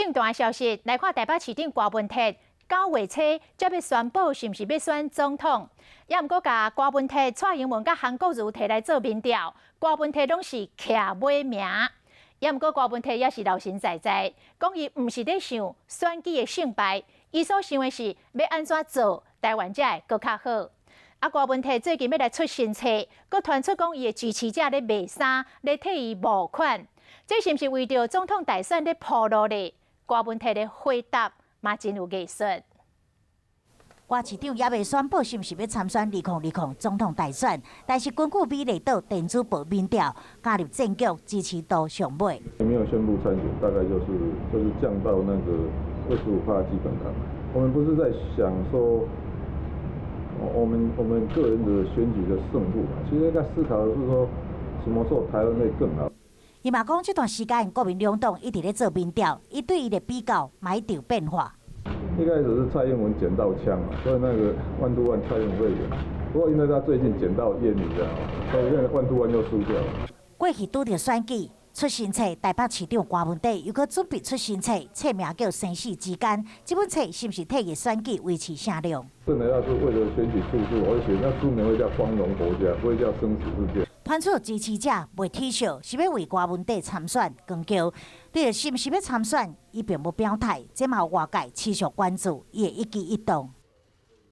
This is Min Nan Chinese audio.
政壇消息來看，台北市長柯文哲9月初才欲宣布是毋是欲選總統，也毋過共柯文哲、蔡英文佮韓國瑜提來做民調，柯文哲攏是徛尾名。也毋過柯文哲也是老神在在，講伊毋是咧想選舉的勝敗，伊所想的是欲按怎做台灣才會閣較好。啊，柯文哲最近欲來出新冊，閣傳出講伊的支持者咧賣衫，咧替伊募款，這是毋是為著總統大選咧鋪路咧？柯文哲的回答嘛真有藝術。柯市長猶未宣布是毋是欲參選2020總統大選，但是根據美麗島電子報民調，加入政局支持度上尾。沒有宣布參選，大概就是降到那個25%基本盤。我們不是在想說，我們個人的選舉的勝負嘛，其實應該思考的是說，怎麼做台灣會更好。伊嘛講，這段時間國民兩黨一直咧做民調，伊對伊的比較嘛一定有變化。一開始是蔡英文撿到槍嘛，所以那個 one to one 蔡英文會贏。不過因為他最近撿到煙，你知道嗎？所以現在 one to one 又輸掉了。過去拄著選舉出新冊，台北市長柯文哲又閣準備出新冊，冊名叫《生死之間》。這本冊是毋是替伊選舉維持聲量？真的要是為了選舉出書，我寫那書名會叫《光榮國家》，不會叫《生死之間》。傳出支持者賣 T 恤，是欲為柯文哲參選扛轎。對，是毋是欲參選，伊並無表態。這嘛予外界持續關注伊的一舉一動。